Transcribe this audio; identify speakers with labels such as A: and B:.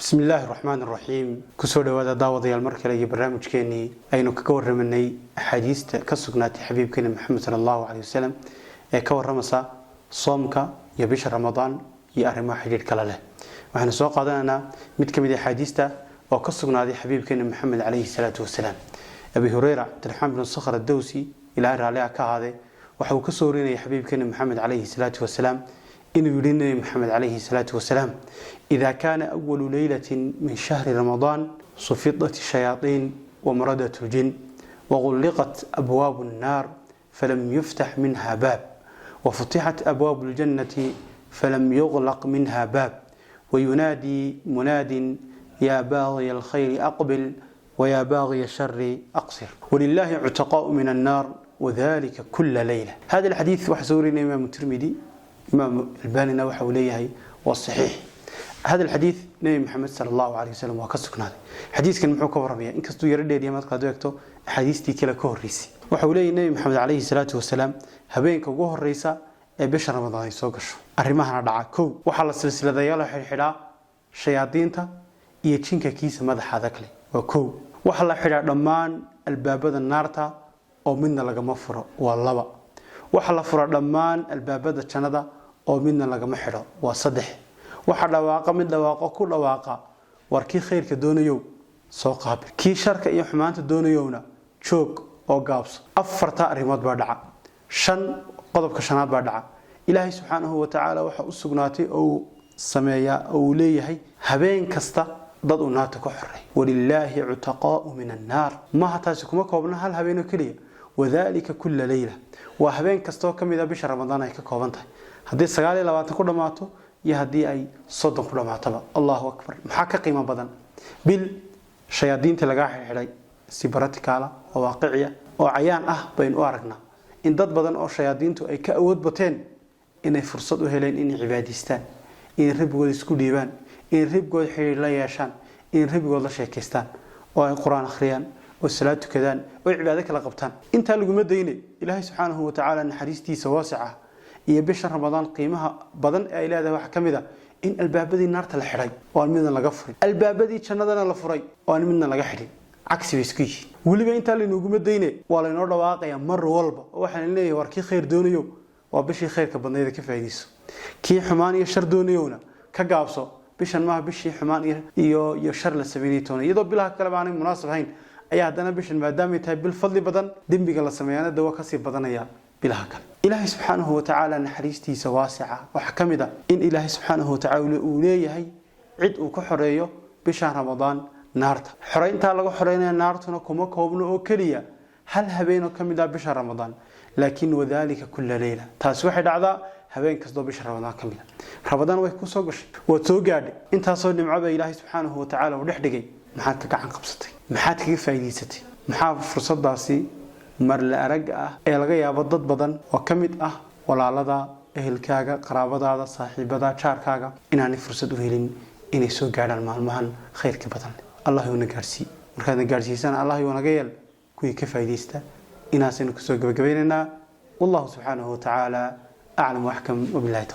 A: Bismi illaahi raxmaan raxiim. Kusoo dhawaada, daawadayaal, mar kale iyo barnaamijkeenii aynu kaga waramanay axaadiista ka sugnaatay xabiibkeena Maxamed sala Allahu caleyh wasalam ee ka waramaysa soomka iyo bisha Ramadaan iyo arrimaha xidhiidh kale leh. Waxaynu soo qaadanaynaa mid ka mid a axaadiista oo ka sugnaaday xabiibkeena Maxamed caleyhi salaatu wasalaam. Abi Hureyra Cabdiraxmaan bin Sakhr Adowsi, Ilaahay raalliha ka ahaadee, waxa uu ka soo warinayay xabiibkeena Maxamed caleyhi salaatu wasalaam inuu yihi Nabi Maxamed calayhi salaatu wasalaam: "إذا كان أول ليلة من شهر رمضان صفدت الشياطين ومردت الجن وغلقت أبواب النار فلم يفتح منها باب، وفتحت أبواب الجنة فلم يغلق منها باب، وينادي مناد: يا باغي الخير أقبل، ويا باغي الشر أقصر، ولله عتقاء من النار، وذلك كل ليلة." هذا الحديث waxaa soo warinaya Imaam Tirmidi, Imaam Albanina waxa uu leeyahay waa saxiix. هذا الحديث Nabi Maxamed sala Allahu caleyh wasalam waa ka sugnaaday. Xadiiskan muxuu ka warramaya? Inkastuu yaro dheeriya markaad u eegto axaadiistii kale ka horreysay, waxa uu leeyahy Nabi Maxamed caleyhi salaatu wasalaam habeenka ugu horreysa ee bisha Ramadaan ay soo gasho arrimahana dhaca. Kow, waxaa la silsiladayaal xidhxidhaa shayaadiinta iyo jinka kiisa madaxa adag leh, waa kow. Waxaa la xidhaa dhammaan albaabada naarta oo midna lagama furo, waa laba. Waxaa la furaa dhammaan albaabada jannada oo midna lagama xidho, waa saddex. Waxaa dhawaaqa mid dhawaaqo ku dhawaaqa: "War kii khayrka doonayow, soo qaabil; kii sharka iyo xumaanta doonayowna, joog oo gaabso." Afartaa arrimood baa dhaca. Shan, qodobka shanaad baa dhaca. Ilaahay subxaanahu wa tacaala waxa u sugnaatay oo uu sameeyaa oo uu leeyahay habeen kasta dad uu naarta ku xoreey. ولله عتقاء من النار. Maha taasi kuma koobna hal habeenoo keliya. وذلك كل ليلة, waa habeen kastoo ka mid a bisha Ramadaan ay ka kooban tahay, haddii 29 ku dhammaato iyo haddii ay 30 ku dhammaatoba. Allahu akbar! Maxaa ka qiimo badan bil shayaadiinta lagaa xidhay? Si practical ah oo waaqiciya oo cayaan ah baynu u aragnaa in dad badan oo shayaadiintu ay ka awood bateen inay fursad u heleen inay cibaadaystaan, inay Rabbigooda isku dhiibaan, inay Rabbigooda xidhiir la yeeshaan, inay Rabbigood la sheekaystaan oo ay Qur-aan akhriyaan oo salaad tukadaan oo cibaado kala qabtaan. Intaa laguma dayne, Ilaahay subxaanahu watacaala naxariistiisa waasica iyo bisha Ramadaan qiimaha badan ee ay leedahay waxaa ka mid a in albaabadii naarta la xidhay oo aan midna laga furin, albaabadii jannadana la furay oo aan midna laga xidhin. Cagsi bay isku yihiin. Weliba intaa laynoguma dayne, waa laynoo dhawaaqayaa mar walba oo waxaan leeyahay: "War kii khayr doonayo, waa bishii khayrka badnayda, ka faa'iidayso; kii xumaan iyo shar doonayowna, ka gaabso. Bishan maaha bishii xumaan iyo shar la sameynay toona." Iyadoo bilaha kale baanay munaasab ahayn ayaa haddana bishan, maadaamay tahay bil fadli badan, dembiga la sameeyaana dawa kasii badanaya bilaha kale. Ilaahay subxaanahu watacaala naxariistiisa waasica waxaa ka mid a in Ilaahay subxaanahu watacaala uu leeyahay cid uu ka xoreeyo bishan Ramadaan naarta. Xoreyntaa laga xoreynaya naartuna kuma koobno oo keliya hal habeenoo ka mid ah bisha Ramadaan, laakiin وذلك كل ليلة. Taasi waxay dhacdaa habeen kastoo bisha Ramadaan ka mid a. Ramadaan way ku soo gashay, waad soo gaadhay, intaasoo nimco baa Ilaahay subxaanahu watacaala uu dhex dhigay. Maxaad ka gacan qabsatay? Maxaad kaga faa'iidaysatay? Maxaa fursadaasi mar la arag ah ee laga yaabo dad badan oo ka mid ah walaalada, ehelkaaga, qaraabadaada, saaxiibada, jaarkaaga inaanay fursad u helin inay soo gaadhaan maalmahan khayrka badan leh? Allah yuuna gaadhsiiy. Markaadna gaadhsiisana, Allah yuu naga yeel kuwii ka faa'iidaysta. Inaasaynu kusoo gabagabaynaynaa. والله سبحانه وتعالى أعلم وأحكم، وبالله.